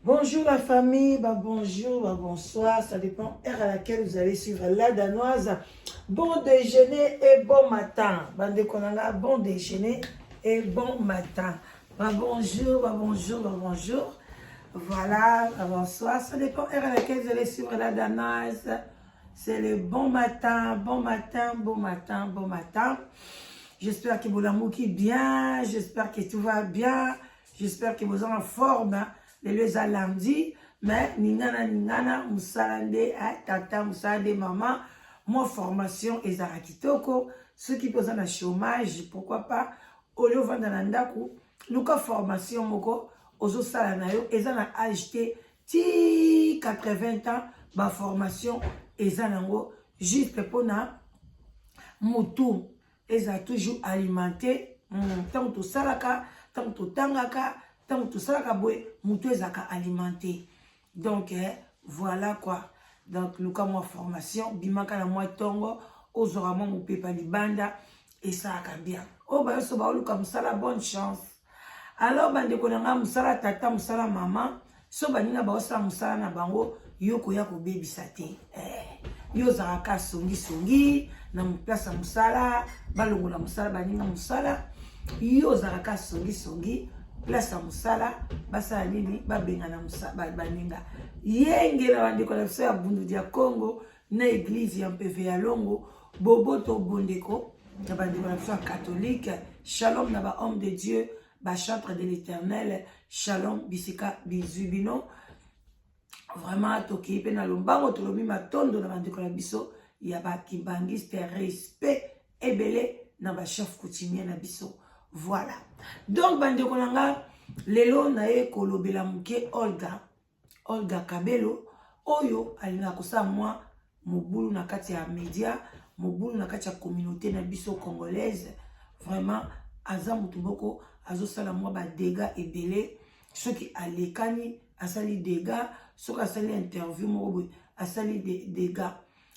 Bonjour la famille, bah bonjour, bah bonsoir, ça dépend heure à laquelle vous allez suivre la Danoise. Bon déjeuner et bon matin. Bande konanga, bon déjeuner et bon matin. Bah bonjour, bah bonjour, bah bonjour. Voilà, bah bonsoir, ça dépend heure à laquelle vous allez suivre la Danoise. C'est le bon matin, bon matin, bon matin, bon matin. J'espère que vous l'avez bien, j'espère que tout va bien, j'espère que vous êtes en forme. Lelo eza lundi, mais ningana ningana, mosala nde tata, mosala nde mama. Mwa formation ezalaka kitoko. Soki mpe oza na chômage, pourquoi pas, olie ovanda na ndako, luka formation moko ozosala na yo. Eza na age te, ti 80 ans baformation eza nango, juste mpona mutu eza toujours alimenté. Ntango tosalaka, ntango totangaka, ntango tosalaka boye, mutu ezalaka alimenté. Donc voilà quoi. Donc luka mwa formation, bimaka na mwa ntongo, ozwaka mwa mopepa libanda, esalaka bien. Oyo bayonso baoluka mosala, bonne chance. Alors bandeko na ngai, mosala tata, mosala mama, so baninga baosala mosala na bango, yo koya kobebisa te. Yo ozalaka songisongi na place ya mosala, balongola mosala baninga mosala, yo ozalaka songisongi place ya mosala, basala nini, babengana baninga. Yenge na bandeko na biso ya Bundu ya Congo na église ya Mpeve ya Longo, boboto bondeko na bandeko na biso ya catholique. Shalom na bahomme de Dieu, bachantre de l'Éternel. Shalom bisika bizwi bino. Vraiment tokei mpe na lombango, tolobi matondo na bandeko na biso ya bakimbangiste, respect ebele na bachef coutumier na biso. Voilà, donc bandeko na nga, lelo naye kolobela moke Olga, Olga Kabelo, oyo alingaka kosala mwa mobulu na kati ya média, mobulu na kati ya communauté na biso congolaise. Vraiment aza motu moko azosala mwa badégâts ebele. Soki alekani, asali dégâts. Soki asali interview moko boye, asali dégâts.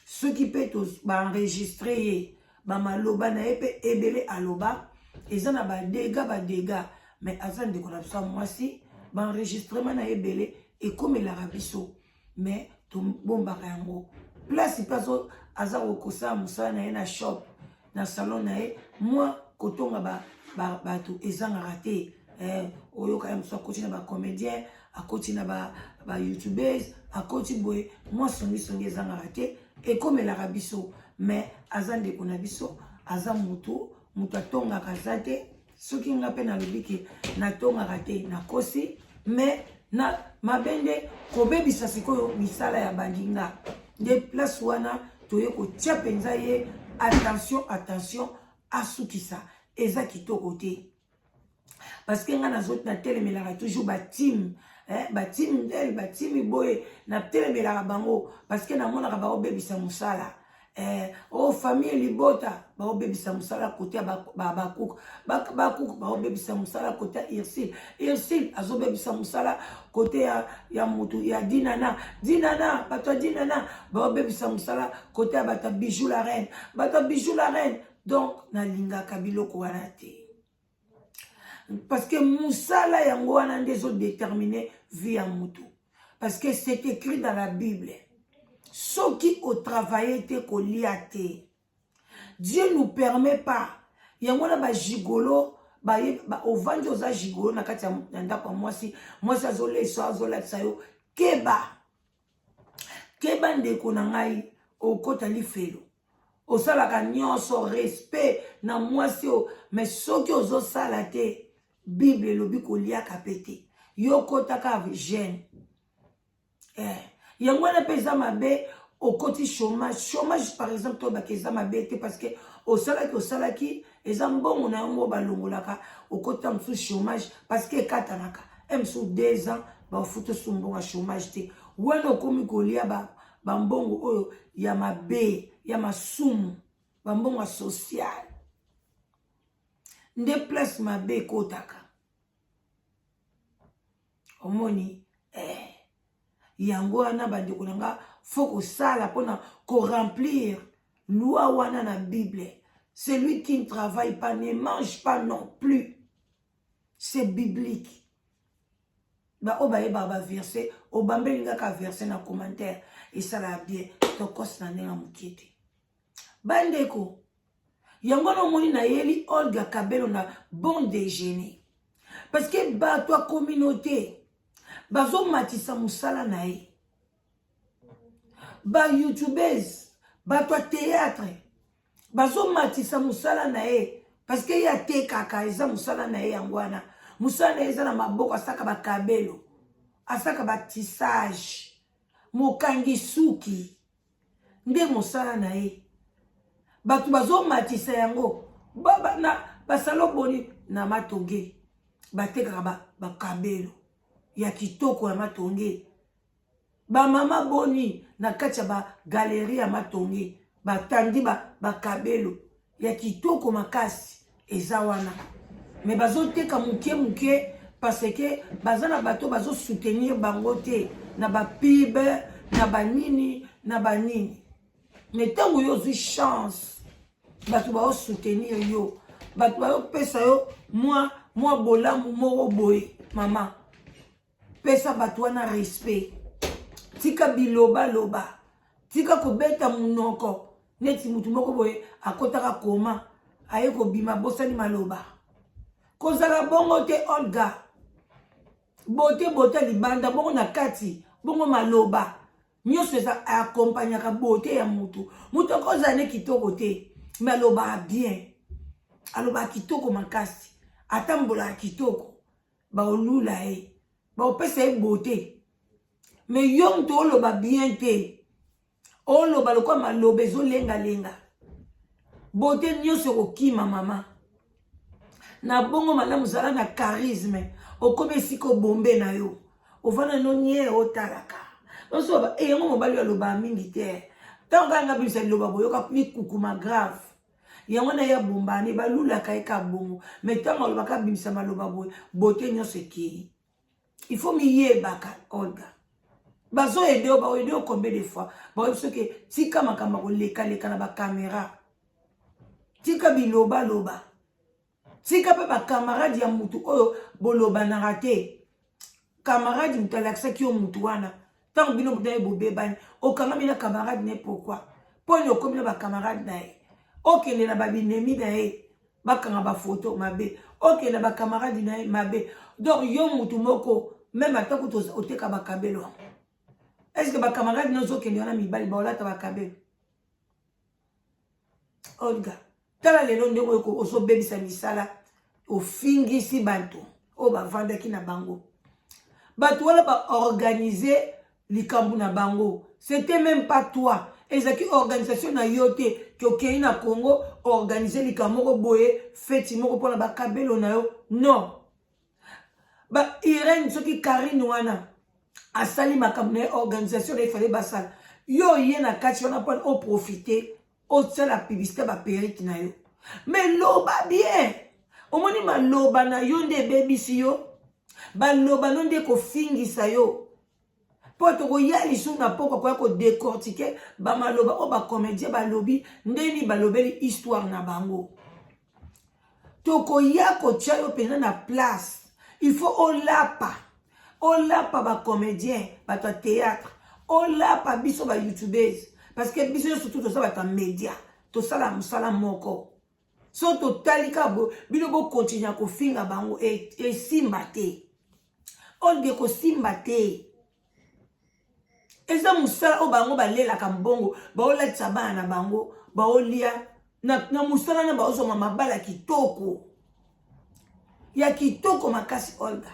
Soki mpe baenregistrer ye, bamaloba na ye mpe ebele aloba eza na badégâts, badégâts. Mais aza ndeko na biso ya mwasi, baenregistrement na ye ebele ekomelaka biso, mais tobombaka yango. Place mpe aza kosala mosala na ye na shop, na salon na ye, mwa kotonga bato ezangaka te. Oyoka ye mosu akoti na bacomédien, akoti na bayoutubers, akoti boye, mwa songisongi ezangaka te, ekomelaka biso. Mais aza ndeko na biso, aza motu, moto atongaka aza te. Soki nga mpe nalobi ke natongaka te, nakosi. Mais na mabe nde kobebisa sikoyo misala ya baninga. Nde place wana toye kotia mpenza ye attention, attention, asukisa, eza kitoko te. Parce que nga natelemelaka toujours bateam, bateam ndele, bateam boye, natelemelaka bango parce que namonaka baobebisa mosala. O famille libota baobebisa mosala kote ya bakuku, bakuku baobebisa mosala kote ya Ursile, Ursile azobebisa mosala kote ya mutu ya Dinana, Dinana, bato ya Dinana baobebisa mosala kote ya bato ya Bijou la Reine, bato ya Bijou la Reine. Donc nalingaka biloko wana te, parce que mosala yango wana nde ezodéterminer vie ya mutu, parce que c'est écrit dans la Bible: soki otravailler te, kolia te. Dieu nous permet pas yango wana. Bagigolo ovandi, oza gigolo na kati ya ndako ya mwasi, mwasi azolesa, azolatisa yo, keba, keba ndeko na ngai, okota lifelo. Osalaka nyonso, respect na mwasi oyo, mais soki ozosala te, Bible elobi koliaka mpe te, yo okotaka jeûne. Yango wana mpe eza mabe. Okoti chômage, chômage par exemple, toyebaka eza mabe te, parce que osalaki, osalaki, eza mbongo na yango balongolaka. Okota mosusu chômage parce que ekatanaka e mosusu 2 ans, bafuta su mbongo ya chômage te. Wana okomi kolia bambongo oyo ya mabe, ya masumu, bambongo ya social. Nde place mabe ekotaka. Omoni, yango wana bandeko na nga, faut kosala mpona koremplir loi wana na Bible: celui qui ne travaille pas ne mange pas non plus. C'est biblique. Baoyo bayebaka baverse, obambeli nga kaka verse na commentaire, esalaka bien. Tokosi na ndenge ya mokie te, bandeko. Yango wana omoni nayeli Olga Kabelo na bon déjeuner, parce que bato ya communauté bazomatisa mosala na ye, ba-youtubers, bato ya théâtre bazomatisa mosala na ye, parce que ye atekaka, eza mosala na ye. Yango wana mosala na ye eza na maboko, asalaka bakabelo, asalaka batissage, mokangi suki nde mosala na ye. Bato bazomatisa yango basalo boni na Matonge, batekaka bakabelo ya kitoko ya Matonge. Bamama boni na kati ya bagalerie ya Matonge batandi bakabelo ya kitoko makasi eza wana, mais bazoteka moke moke parce que baza na bato bazosoutenir bango te na bapub, na banini, na banini. Mais ntango yo ozwi chance, bato baosoutenir yo, bato bayopesa yo mwa bolamu moko boye, mama, pesa bato wana respect. Tika bilobaloba, tika kobeta monoko neti mutu moko boye akotaka koma aye kobima, bosani maloba. Kozala bongo te, Olga. Bote bote libanda bongo, na kati bongo, maloba nyonso eza akompagnaka bote ya mutu. Mutu akozala ne kitoko te, mais alobaka bien, alobaka kitoko makasi, atambolaka kitoko, baolula ye, baopesa ye bote. Mais yo moto oloba bien te, oloba lokola maloba ezolengalenga, bote nyonso ekokima. Mama, na bongo malamu zala na charisme. Okomi esika obombe na yo, ovanda no nye, otalaka nyonso yango. Mobali oyo alobaka mingi te, ntango kaka nga bimisa liloba, boyoka mikukuma grave. Yango na ye abombani, balulaka ye ka bongo. Mais ntango alobaka, abimisa maloba boye, bote nyonso ekei. Il faut miyebaka, Olga. Bazoaider yo, baoaider yo combien de fois? Baoyebi soki tika makambo ya kolekaleka na bacaméra, tika bilobaloba, tika mpe bacamarade ya mutu oyo bolobanaka te. Camarade moto alakisaki yo mutu wana, ntango bino moto na ye bobebani, okangami na camarade na ye. Pourquoi? Mponi okomi na bacamarade na ye, okende na babinemi na ye, bakanga bafoto mabe, okende na bacamarade na ye mabe. Donc yo mutu moko, même ata kutu oteka bakabelo yango, est ce que bacamarade na ozokende wana mibali baolata bakabelo? Olga, tala lelo ndenge oyo ozobebisa misala, ofingisi bato oyo bavandaki na bango. Bato wana baorganize likambo na bango, c'était même pas toi, ezalaki organisation na yo te ke okei na Congo organise likambo moko boye, feti moko mpona bakabelo na yo. Non, ba Irene, soki Karine wana asali makambo na ye, organisation na ye, fale basala. Yo ye na kati wana mpona oprofite, osala publicité baperruque na yo. Mais loba bien, omoni maloba na yo nde ebebisi yo, baloba no nde kofingisa yo. Mpo tokoya lisusu na poko koya kodécortiquer bamaloba oyo bacomédien balobi, ndeni balobeli histoire na bango. Tokoya kotia yo mpenza na place. Il faut olapa, olapa bacomédien, bato ya théâtre, olapa biso bayoutubers, parce que biso nyonso tu toza bato ya média, tosala mosala moko. So totali kaka bino bokontinue kofinga bango, esimba te. Olge, kosimba te. Eza mosala oyo bango balelaka mbongo, baolatisa bana na bango, baolia na mosala na baozwama mabala kitoko, ya kitoko makasi. Olga,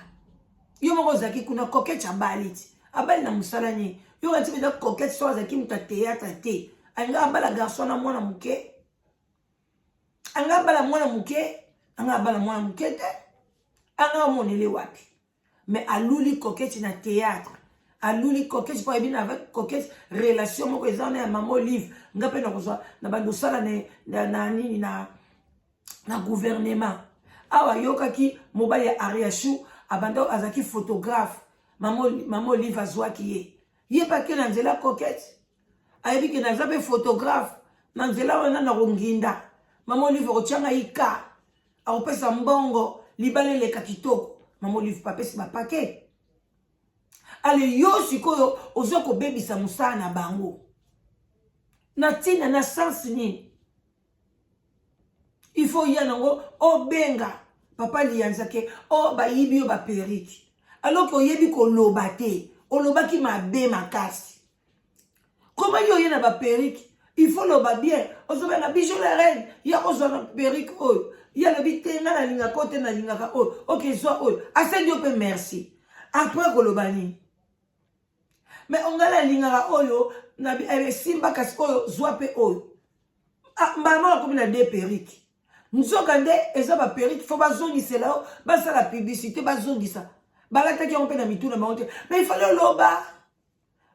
yo moko ozalaki kuna, Coquette abali ti abali na mosala nini? Yo kanti mpenza Coquette so azalaki moto ya théâtre te, alinga abala garçon na mwana moke, anga abala mwana moke, anga abala mwana moke te, anga amonele wapi? Mais aluli Coquette na théâtre, aluli Coquette mpo ayebi na avec Coquette relation moko eza wana ya mama Olive. Nga mpe nakozwa na bando osala na nini na gouvernement awa. Ayokaki mobali ya Ariashu abanda, azalaki photographe. Mama Olive azwaki ye, ye mpe ake na nzela Coquette, ayebi ke naza mpe photographe na nzela wana, na konginda mama Olive akotia ngai ka, akopesa mbongo, libala eleka kitoko. Mama Olive mpe apesi bapake. Ale yo sikoyo ozo kobebisa mosala na bango na ntina na sens nini? Il faut ya nango obenga papa Liyanza ke o oh, bayibi yo baperike, alors ke oyebi koloba te, olobaki mabe makasi. Koma yo oye na baperike, il faut loba bien. Ozobenga Bijou la reine, ya kozwa na perike oyo, ye alobi te, ngai nalingaka oyo te, nalingaka oyo. Ok, zwa oyo. Asengi yo mpe merci. Après koloba nini? Mais ongai nalingaka oyo esimba, kasi oyo zwa mpe oyo. Ah, mbala moko akomi na deux perike, nzoka nde eza baperike fo bazongisela yo, basala publicité, bazongisa. Balataki yango mpe na mitu na bango te, mais ifale oloba,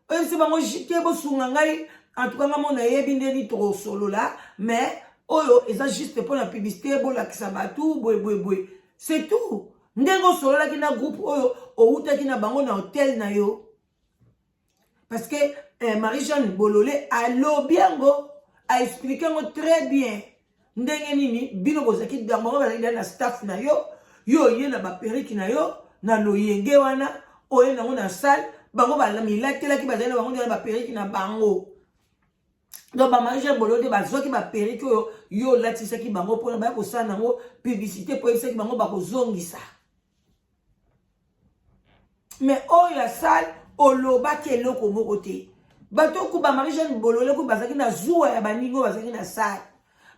oyebisi bango te, bosunga ngai. En tout cas nga mo nayebi ndeni tokosolola, mais oyo eza juste mpo na publicité, bolakisa bato boye boye boye, c'est tout. Ndenge osololaki na groupe oyo owutaki na bango na hotel na yo, parce que Marie Jeanne Bolole alobi yango, aexplique yango très bien ndenge nini bino bozalaki, bango bazalaki na staff na yo, yo oye na baperike na yo na loyenge wana, oye nango na salle, bango milatelaki, bazali na bango nde na baperike na bango. Donc bamarie Jeanne Bolole nde bazwaki baperike oyo yo olatisaki bango mpona baya kosala nango publicité, mpo oyebisaki bango bakozongisa. Mais oyo ya salle, olobaki eloko moko te. Bato oku bamarie Jeanne Bolole ku bazalaki na zuwa ya baningi oyo bazalaki na salle,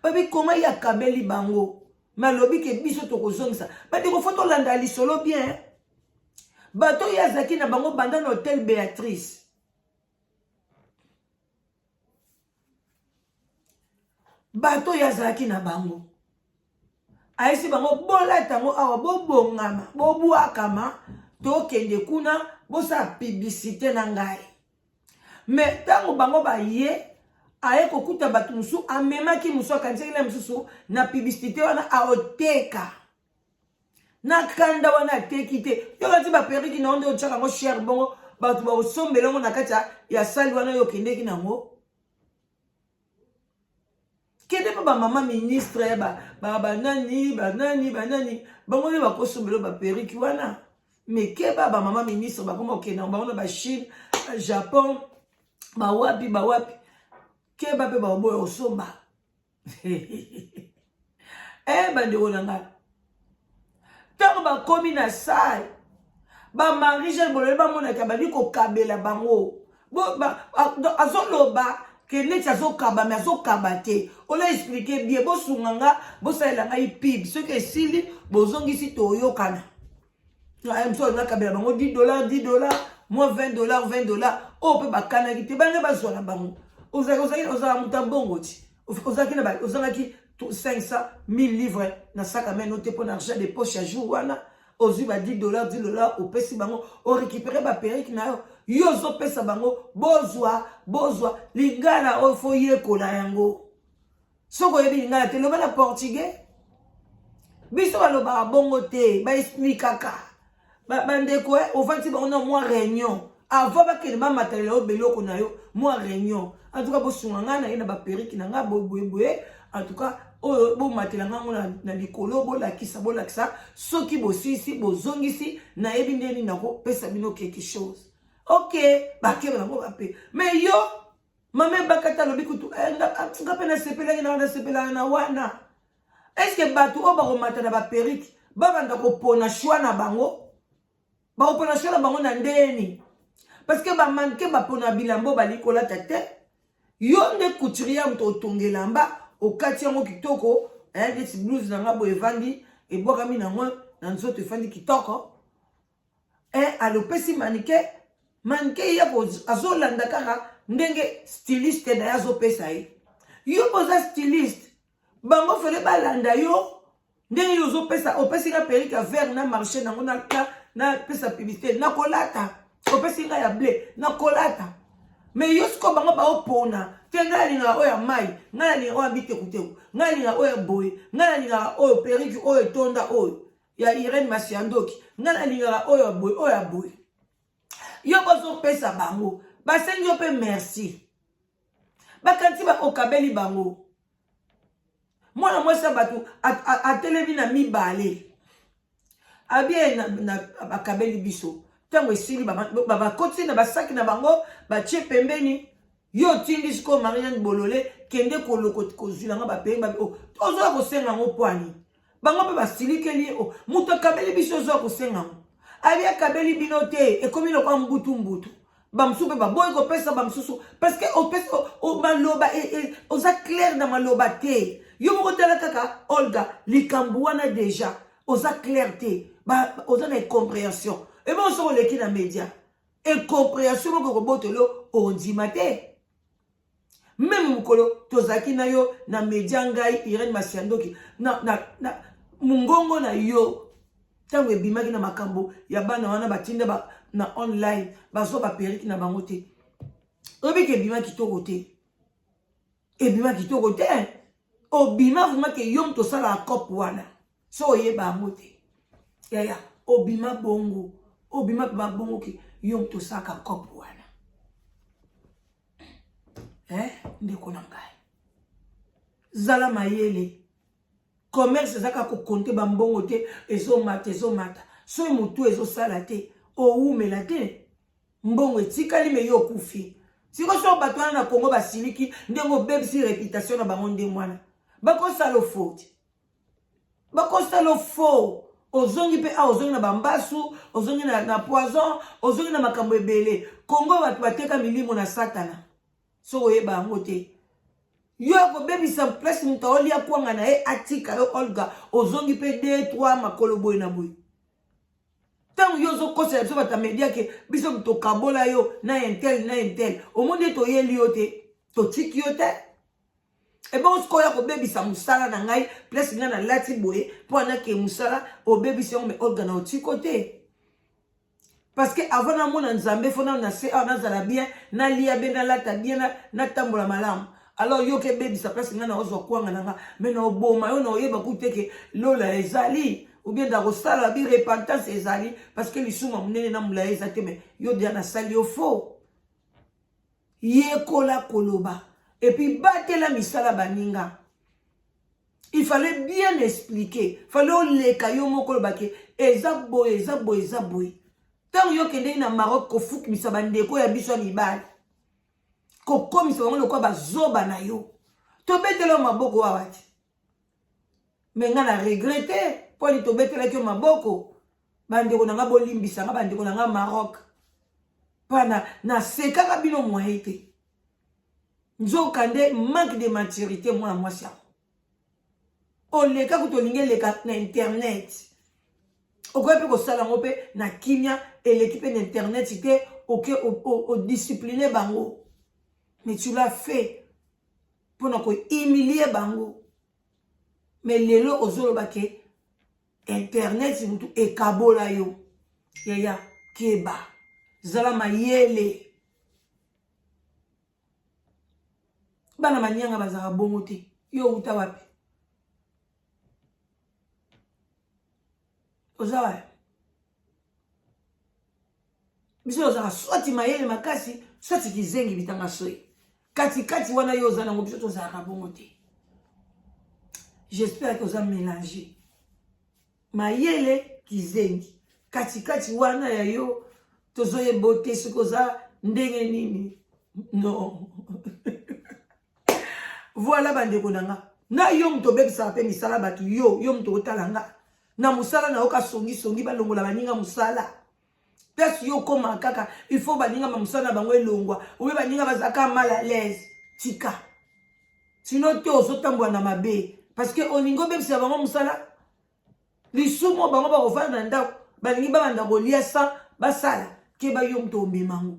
babi koma ye akabeli bango, me alobi ke biso tokozongisa. Bandeko, fo tolanda lisolo bien. Bato oyo azalaki na bango banda na hotel Béatrice, bato oyo azalaki na bango, ayesi bango bolata yango awa, bobongama, bobwakama, tokende kuna bosala publicité na ngai. Me ntango bango baye, aye kokuta bato mosusu, amemaki mosusu, akanisaki na mosusu na publicité wana aoteka na kanda wana, ateki te. Yoka ti baperiki na yo nde otyaka yango cher bongo, bato bakosombela yango na kati ya sali wana oyo okendeki nango. Kende mpe bamama ministre, banani banani banani, bango nde bakosombela baperiki wana. Me keba, bamama ministre bakoma kokende bango na bachine, Japon, bawapi bawapi. Keba mpe baoboya kosomba. Bandeko na ngai, ntango bakomi na salle, bamarie Jeanne Bolole bamonaka bali kokabela bango, azoloba ke neti azokaba, me azokaba te. Ola explique bien, bosunga nga, bosalela ngai pub, soki esili bozongisi, toyokana. Mosu alinga akabela bango 10 $, 10 $, mwa 20 $, 20 $, oyo mpe bakanaki te, banga bazwa na bango. Ozala moto ya mbongo ti ozalaki 500 1000 livres na sac à main no te mpo na argent de poche ya jour wana. Ozwi ba 10 $, 10 $, opesi bango, orécupéré baperike na yo. Yo ozopesa bango, bozwa, bozwa. Lingala oyo fo yekola yango. Soki oyebi lingala te, loba na portugais. Biso balobaka bongo te, baexplikaka bandeko. Ovandi bango na mwa réunion avant bakende bamatalela yo biloko na yo, mwa réunion. En tout cas bosunga ngai, na ye na baperike na ngai boyeboyeboye. En tout cas oyo bomatela ngango na likolo, bolakisa, bolakisa. Soki bosisi, bozongisi, nayebi nde nini nakopesa bino quelque chose. Ok, bakeba bango bape. Mais yo mama Ebakata alobi kutu nga mpe nasepelaki na nasepelaka na wana. Est-ce bato oyo bakomata na baperike babanda kopona choix na bango? Bakopona choix na bango na ndeni? Parce que bamanke bapona bilamba bali kolata te. Yo nde couturier, moto otonga elamba, okati yango kitoko, neti blouse na nga boye, evandi, ebwakami nango na nzoto, efandi kitoko. Alopesi mannequin, mannequin ye azolanda kaka ndenge styliste na ye azopesa ye. Yo mpo oza styliste, bango fele balanda yo ndenge yo ozopesa. Opesi nga perruque ya vert na marché nango, napesa publicité, nakolata. Opesi nga ya bleu, nakolata. Mais yo sikoyo bango baopona te. Ngai nalingaka oyo ya mai, ngai nalingaka oyo ya bitekuteku, ngai nalingaka oyo ya boye, ngai nalingaka oyo perruque oyo etonda, oyo ya Irene Masiandoki, ngai nalingaka oyo ya boye, oyo ya boye. Yo bozopesa bango, basengi yo mpe merci, bakanisi okabeli bango. Mwana mwasi ya bato atelemi na mibale, abie akabeli biso. Ntango esili, bakotisi na basaki na bango, batie pembeni. Yo otindi sikoyo Marianne Bolole, kende kozwila nga baperike. Babi, oh, ozoya kosenga yango pwani? Bango mpe basilikeli ye. Oh, moto akabeli biso, ozoya kosenga yango? Abi akabeli bino te, ekomi lokola mbutu mbutu. Bamosusu mpe baboyi kopesa bamosusu parce que opesa maloba, oza clair na maloba te. Yo moko tala kaka Olga, likambo wana déjà oza clair te, oza na incompréhension. Ebongo soki oleki na média, incompréhension moko ekobotelo, ondima te. Même mokolo tozalaki na yo na média, ngai Irene Masiandoki, na mongongo na yo, ntango ebimaki na makambo ya bana wana batinda na online, bazwa baperruque na bango te, oyebiki ebima kitoko te, ebima kitoko te. Obima vraiment ke yo moto osalaka cope wana. So oyeba yango te, yaya, obima bongo, obima mpe babongo ke yo moto osalaka cope wana. Eh, ndeko na ngai, zala mayele. Commerce eza kaka kocompter bambongo te, ezomata, ezomata. Soki motu ezosala te, owumela te, mbongo etikali, me yo okufi. Siko so bato wana na Kongo basiliki ndenge obebisi réputation na bango, ndenge wana bakosala faute, bakosala faux. Ozongi mpe awa, ozongi na bambasu, ozongi na poison, ozongi na makambo ebele. Kongo bato bateka milimo na Satana. Soki oyeba yango te, yo ya kobebisa place moto aolia kwanga na ye, atika yo. Olga, ozongi mpe 2 3 makolo boye na boye. Ntango yo ozokosela biso bato ya média ke biso tokabola yo na un tel na un tel, omoni ye, toyeli yo te, totiki yo te. Ebongo sikoyo ya kobebisa mosala na ngai, place ngai nalati boye mpo anake mosala, obebisi yango. Me Olga, na otiko te, parce que avant namona Nzambe, faut nano na se awa nazala bien, nalia bien, nalata bien, natambola malamu. Alors yo ke ebebisa place ngai naozwa kwanga na nga, me na oboma yo, na oyeba ku te ke lola ezali ou bien nakosala bi repentance ezali, parce que lisuma monene na molai eza te. Me yo deya nasali yo faux. Yekola koloba et puis batela misala baninga. Il fallait bien expliquer, fallait oleka yo moko, olobake eza boye, eza boye, eza boye. Ntango yo okendeki na Maroc kofukimisa bandeko ya biso ya mibali, kokomisa bango lokola bazoba na yo, tobetela yo maboko awa te. Me ngai na regretter mpo ani tobetelaki yo maboko. Bandeko na nga, bolimbisa nga, bandeko na nga Maroc, mpa nasekaka bino moye te. Nzoka nde manque de maturité. Mwana mwasi yango oleka kutu, olingi eleka na internet, okoki mpe kosala yango mpe na kimia, eleki mpe na internet te, oke odiscipline bango. Mais tu l'as fait mpona kohumilie bango. Mais lelo ozoloba ke internet mutu ekabola yo. Yaya, keba, zala mayele. Bana manyanga bazalaka bongo te. Yo outa wapi? Oza wapi? Biso tozalaka swati mayele makasi, swati kizengi, bitanga soyi katikati wana. Yo oza nango, biso tozalaka bongo te. J'espère que oza mélange mayele kizengi katikati wana ya yo. Tozoyeba te soki oza ndenge nini. Non, voilà, bandeko na nga, na yo moto obebisaka mpe misala bato. Yo moto otala nga na mosala na yoka songisongi, balongola baninga mosala. Place yo okóma kaka, il faut baninga ba mosala na bango elongwa, obe baninga bazalaka mal à l'aise. Tika, sinon te ozotambola na mabe, parce que olingi obebisela bango mosala. Lisumu bango bakofanda na ndako, balingi babanda kolia sa basala. Keba, yo moto omema yango.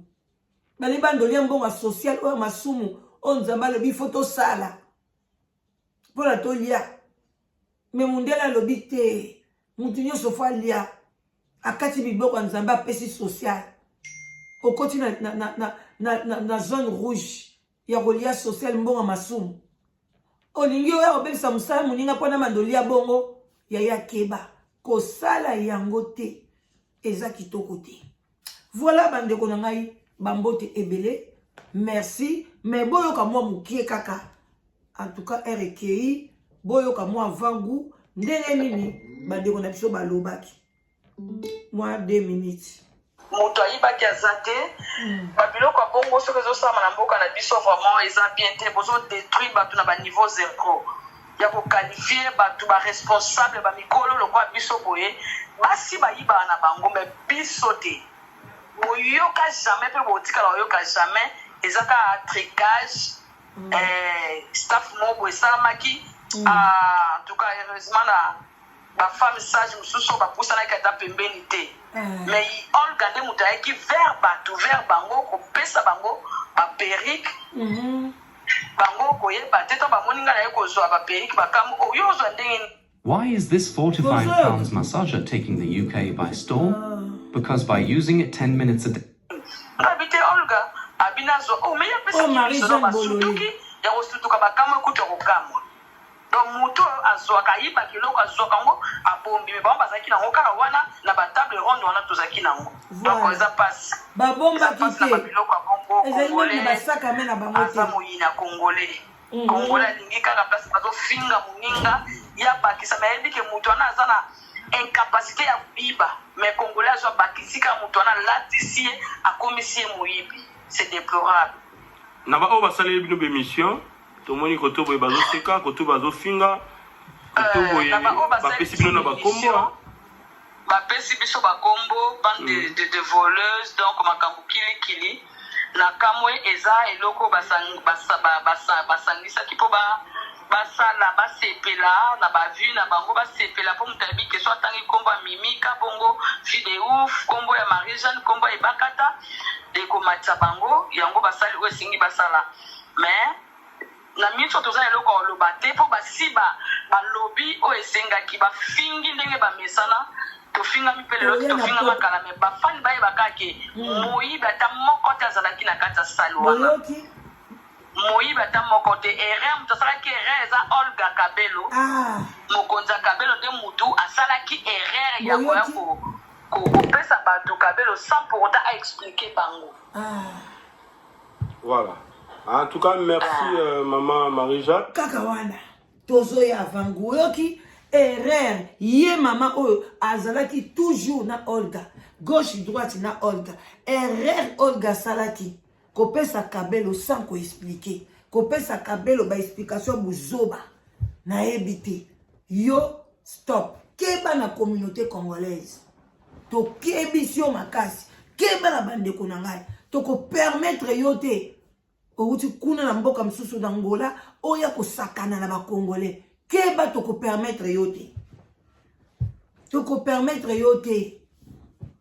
Balingi banda olia mbongo ya social oyo, masumu oyo Nzambe alobi faut tosala mpona tolia. Me mundele alobi te, mutu nyonso faut alia. Akati miboko ya Nzambe, apesi social. Okoti na zone rouge ya kolia social, mbongo ya masumu. Olingi oya kobebisa mosala moninga mpona banda olia bongo. Yaya, keba, kosala yango te, eza kitoko te. Voilà, bandeko na ngai, bambote ebele, merci. Mais boyoka mwa mokie kaka, en tout cas heure ekei, boyoka mwa avant-goût ndenge nini bandeko na biso balobaki mwa 2 minutes. Moto ayibaki aza te. Ba biloko ya bongo soki ezosalama na mboka na biso, vraiment eza bien te. Bozo détruire bato na ba niveau zero ya ko qualifier bato ba responsable, ba mikolo lokola biso boye. Basi bayibaka na bango, mais biso te. Boyoka jamais mpe botikala koyoka jamais. Eza kaka tricage. Staff moko boye esalamaki. Ah, en tout cas, heureusement na ba femme sage mosusu oyo bapusanaki ata pembeni te. Mais Olga nde moto ayaki vers bato, vers bango, kopesa bango ba perruque. Bango koyeba te to bamoni ngai naye kozwa ba perruque, bakambo oyo ozwa ndenge nini? Why is this £45 massager taking the UK by storm? Because by using it 10 minutes a day, Ngabi te, Olga abi nazwa oyo me ye Oh, apesaki Marie biso. Jeanne Basutuki ya kosutuka, bakamwe kutu ya kokamwa. Donc moto oyo azwaka, ayibaka eloko, azwaka yango, abombi. Me bango bazalaki nango kaka wana na ba table ronde wana tozalaki nango. Donc eza mpasi, eza Babombaki mpasi na te. babiloko ya bongo. Ezali même na Congolais basaka me na bango aza te. moyini ya Congolais. Congolais alingi kaka place bazofinga moninga ya bakisa, me ayebi ke moto wana aza na incapacité ya koyiba. Mais Congolais azwa, bakisi kaka moto wana, alatisi ye, akomisi ye moyibi. C'est déplorable. Na baoyo basaleli bino ba émission, tomoni koto boye bazoseka, koto bazofinga, koto boye Na baoyo basali bapesi bino na bakombo. émission, bapesi biso bakombo bande de voleuse. Donc makambo kilikili na kamwe eza eloko basangisaki mpo basala, basepela na ba vues na bango, basepela mpo moto ayebi ke so atangi nkombo ya Mimika bongo, fille de ouf, nkombo ya Marie Jeanne, nkombo ya Ebakata, ekomatisa bango. Yango basali oyo esengi basala. Mais na miso toza na eloko ya koloba te, mpo basi balobi oyo esengaki, bafingi ndenge bamesana. Tofingami mpe lelo te, Oya na tofingama poto. kala. Me bafani bayeba kaka ke moyibi ata moko te azalaki na kati ya salle wana. Boyoki? Moyibi ata moko te. Erreur, moto asalaki erreur eza Olga Kabelo. Mokonzi ya Kabelo nde mutu asalaki erreur ya koya Boyoki? kopesa bato kabelo sans pour autant a expliquer bango. Voilà, en tout cas merci, maman Marie-Jacques. Kaka wana tozoya avangu. Oyoki? Erreur ye mama oyo azalaki toujours na Olga, gauche droite na Olga. Erreur Olga asalaki, kopesa kabelo sans ko expliquer, kopesa kabelo ba explication buzoba, nayebi te. Yo stop, keba na communauté congolaise. Tokebisi yo makasi, keba na bandeko na ngai. Toko permettre yo te. Outi kuna na mboka mosusu, na Ngola, oya kosakana na ba Congolais. Keba, toko permettre yo te, toko permettre yo te,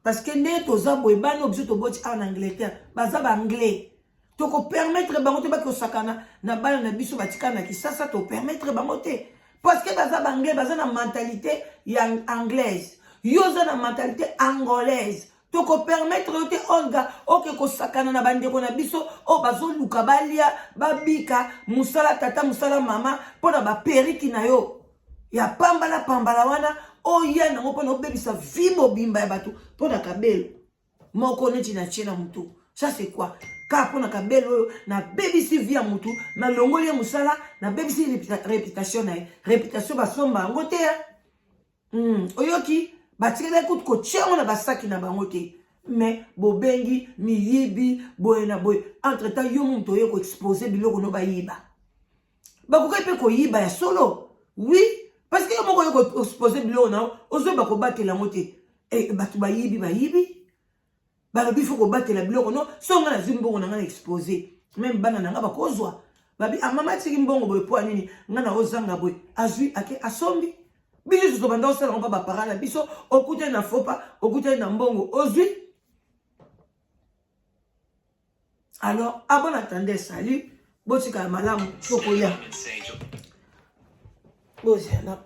parce que ndenge toza boye, bana oyo biso toboti awa na Angleterre baza ba Anglais. Toko permettre bango te bakosakana na bana na biso batikala na Kisasa. To permettre bango te, parce que baza ba Anglais, baza na mentalité ya anglaise. Yo oza na mentalité angolaise. Toko permettre yo te, Olga, oke kosakana na bandeko na biso oyo bazoluka balia, babika, mosala tata, mosala mama, mpo na ba perruque na yo ya pambala pambala wana oya nango mpona obebisa vie mobimba ya bato mpo na kabelo moko neti na tie na motu. Ça, c'est quoi? Kaka mpo na kabelo oyo nabebisi vie ya motu, nalongoli ye mosala, nabebisi réputation na ye. Réputation basomba yango te. Oyoki? Batikelaki kutu kotia yango na basaki na bango te, mais bobengi miyibi boye na boye. Entre temps, yo moto oye ko exposer biloko no bayiba, bakoki mpe koyiba ya solo, oui, parce que yo moko oye ko exposer biloko na yo, ozoyeba kobatela yango te. Bato bayibi, bayibi, balobi faut kobatela biloko no. So ngai nazwi mbongo na ngai na expose, même bana na ngai bakozwa, babi: "Amama atiki mbongo boye, mpo ya nini ngai na ozanga boye?" Azwi, ake, asombi. Biso nyonso tobanda kosala yango mpa ba parents na biso. Okutani na fopa, okutani na mbongo, ozwi. Alors, à bon entendeur, salut, botikala malamu, tokoya bozela.